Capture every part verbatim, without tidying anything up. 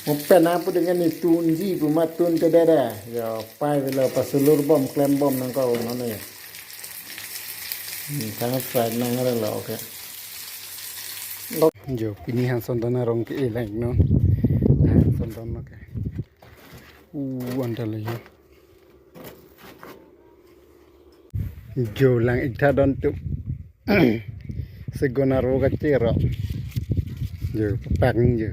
Pen apu dengan ni tunji pu ma tunte dada. Ya, pai velo pasulur bom, klem bom nangkok non ya. Hmm, thank fried nang relo, okay. Jo, pini Hansondon arong ke-e lang non. Hansondon, okay. Uh, andal ya. Jo lang ik tha don tu. Segon aro kacherap. Jo, papak ni jo.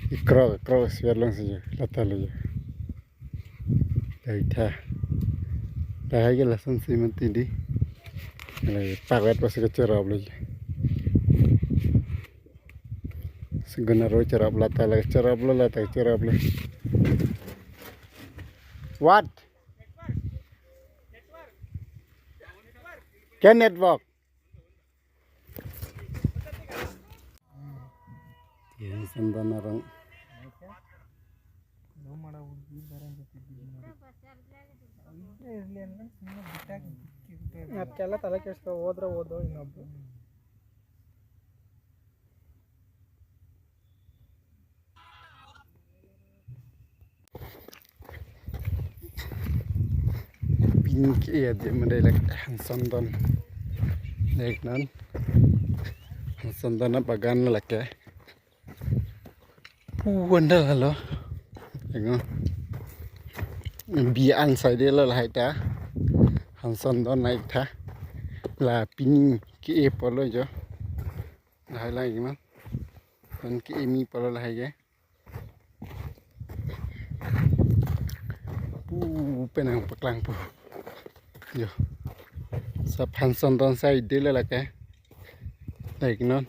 Ikrok, ikrok swer long si jo. Lata lo jo. Dai tha. Dai ke lason si mati di. Lai pakwet pas kacherap lo jo. Segon aro cherap, lata la cherap lo, lata cherap lo. What? Ke network? Yang sendana rang. Nat kala tala ke sto wodra wodo inob. Pini ke-e adim made lake Hansondon. Lake non. Hansondon abagan lake. Puan dah lo. Engo. Bi-an sai de lo lahai ta. Hansondon naik ta. La pini ke-e apotlo jo. Lahai lake non. Pen ke-e mi apotlo lahai ke. Pu penang paklang pu. Jo. Sap Hansondon sai de lo lake. Lake non.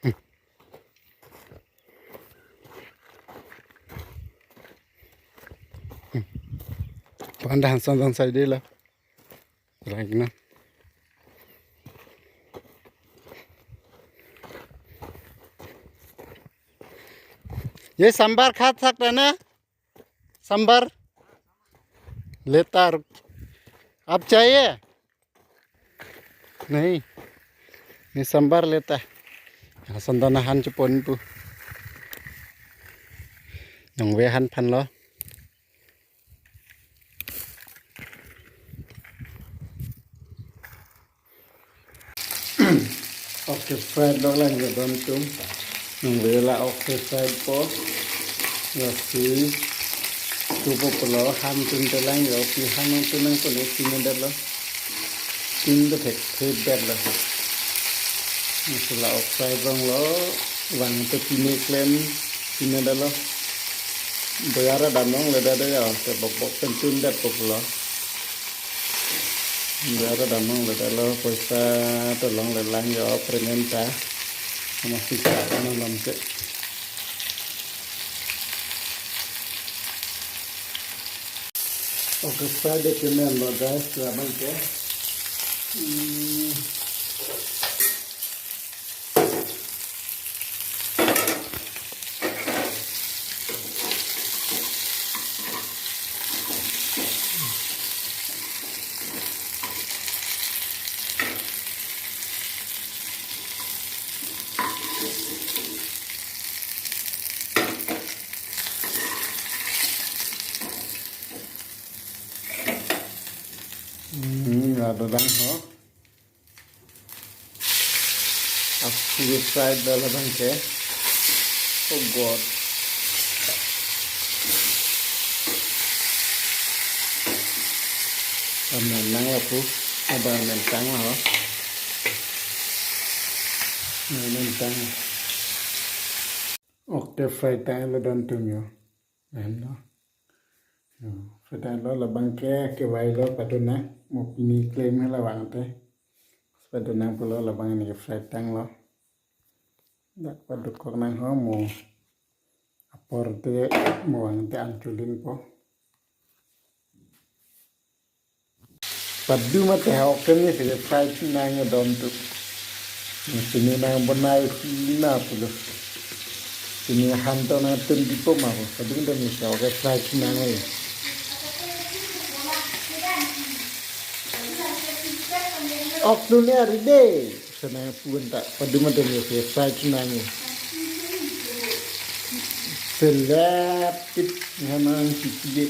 Hmm. Hmm. Panda Hansondon sai de lo. Lake non. ये सांभर खा सकता ना? सांभर लेता, आप चाहिए? नहीं, ये सांभर लेता. Hansondon ahan chepon pu. Nangve ahan aphan lo. Okay, fried lo lang jo don tum. Nangve la okay fried po. Lasi tu po pulo han tun te lang jo, pi han tun nang pune sine dalo. Tin do thek thek dalo. Masala ok fried rong lo, vang te pine klem sine dalo. Boyara damlong le dada ya, te bok bok pen tun dat po pulo. Boyara damlong le dalo, poisa to longle lang jo, premen ta. Sama sisa ano lam ke. Okay, fried ke men lo guys, labang ke. Hmm. Hmm, ada dang ho. Aku fried dala bangke. Oh God. Amen nang lapu. Ada amen tang ho. Amen tang. Okay, fried tang lo don tum jo. Ano. Yo, fried tang lo labang ke kevai lo padona. Mo pini klem hala vang te. Padona pulo labang ni fried tang lo. Dak padukok nang ho mo. Apor te mo vang te an chulin po. Padu mate ha oken ni sile fried nang don tu. Sini nang bonai na pulo. Sini han to nang tun di po ma ho. Padung dan ni sa oke fried nang ai. Ok tu ni ari de. Sana pun ta padum adum ya, saya fry chinang ya. Selat tip ngamang sipie.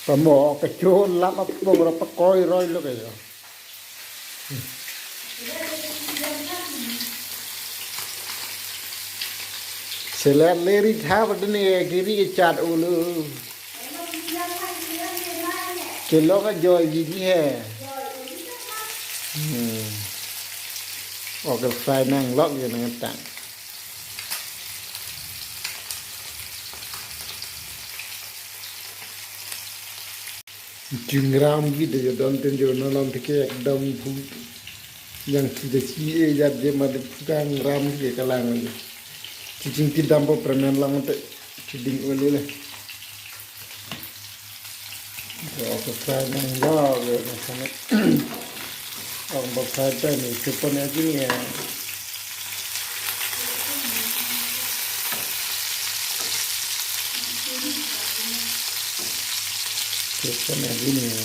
Pamo kachol lam apong ra pakoi roi lo kayo. Selat leri tha padini kiri chat ulu. Kelok ajoy gigi he. Hmm. Oke, fry nang lok ya nang tang. Chingram gida jo don ten jo non non teke ekdom phu. Yang sida si e jat je mati phu kang ram ke kalang. Cicing tidam po permen lang te ciding uli le. Jo ko fry nang jo jo na sana. Ong bo fry pen ni chupon ya jing ya. Chupon ya jing ya.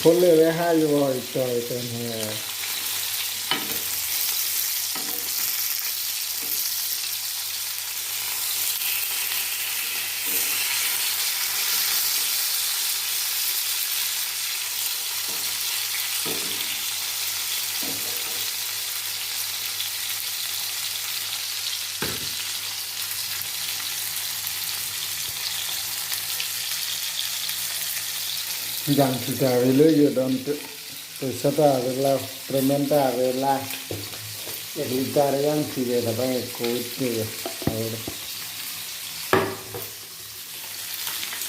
Phule le ha yo ito ito he. Jang sida avelo yo don tu. Poisa ta avela, permen ta avela. Ek liter yang sida ta bang covid ni ya.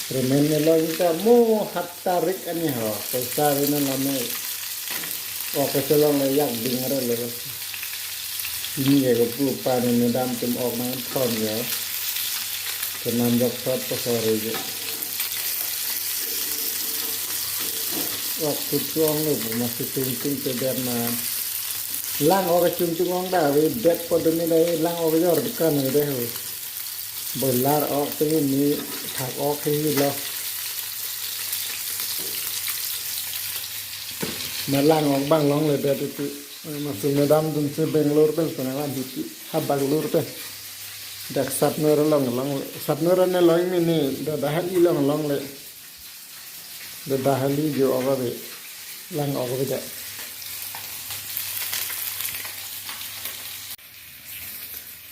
Permen ni lo kita mo hat tarik ani ho. Poisa avena lame. Oke, cholong le yak ding re le. Ini ya kepu pani ni dam tum ok nang thon ya. Kenam jok sot pasore je. Waktu chuang lo masih tung tung te der na. Lang ok chung chung ong da we det po demi dai lang ok jor dukan we deh. Boiler ok te ni thak ok he lo. Malang ok bang long le det itu. Masih madam dun se Bangalore pen sana lan hiti. Ha Bangalore pen. Dak Satnur long long. Satnur ne long mini. Da dahal i long long le. Da dahal i jo ok be. Lang ok be ja.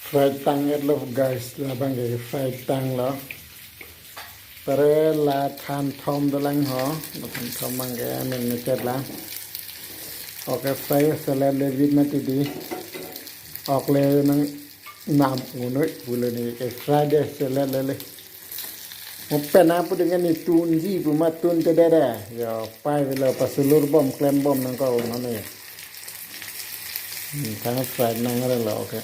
Fry tang et lo guys, labang ke fry tang lo. Pare la than thom dolang ho, la than thom mang ke men me chet la. Oke, fry salad le bit mati di. Ok le nang nam unoi bule ni ke fry de salad le le. Mo pena pu dengan ni tunji pu ma tun te dada. Ya, pai velo pasulur bom, klem bom nang ko mane. Hmm, tang fry nang re lo, oke.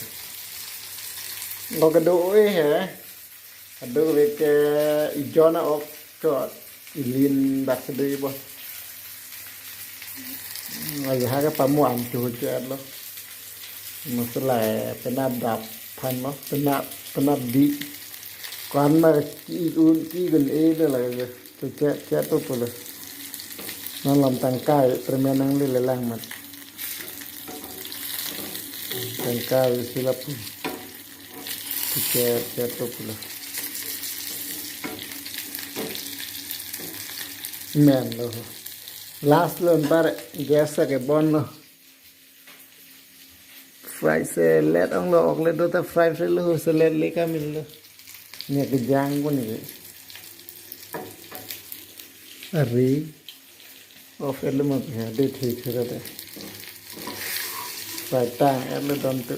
Oke, do oi he. Ado ve ke ijon a ok cho ilin dak se dei bo. Aja ha ke pamuan chu chet lo. Masala penap dap phan lo, penap, penap di. Kwan ma ki un ki gun e de la ke. Chet chet to pule. Non lam tangkai permen nang le le lang mat. Tangkai silap. Chet chet to pule. Men lo. Last lo bar gas ke bon lo. Fry salad ong lo ok le do ta fry fry lo salad le kamil lo. Nya kejang ko ni. Ari. Off et lo ma ya de thik thik de. Fry tang et lo don tu.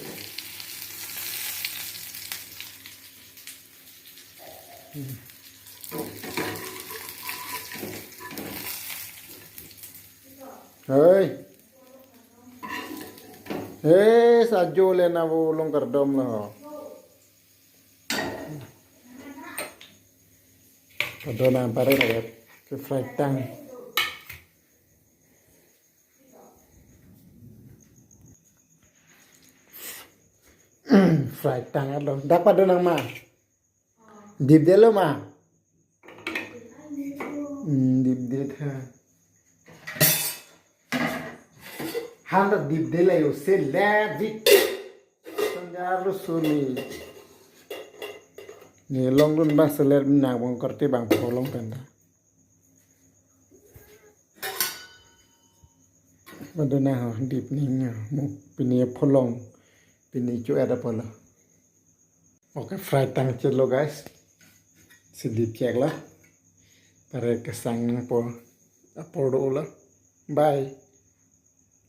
Hei. Hei, sajo le na vo long kardom lo. Kadona pare ke fry tang. Fry tang alo. Dak pado nang ma. Dipdetlo ma. Hmm, dipdet ha. Han ta dipdet la yo se le dik. Sanjar lo suni. Ne longdun ba selet nang bong korte bang pholong pen ta. Madona ho dip ning ho. Mo pini pholong. Pini chu ada polo. Okay, fry tang chelo guys. Si dip chek lo. Pare kesang nang po. Apor do lo. Bye.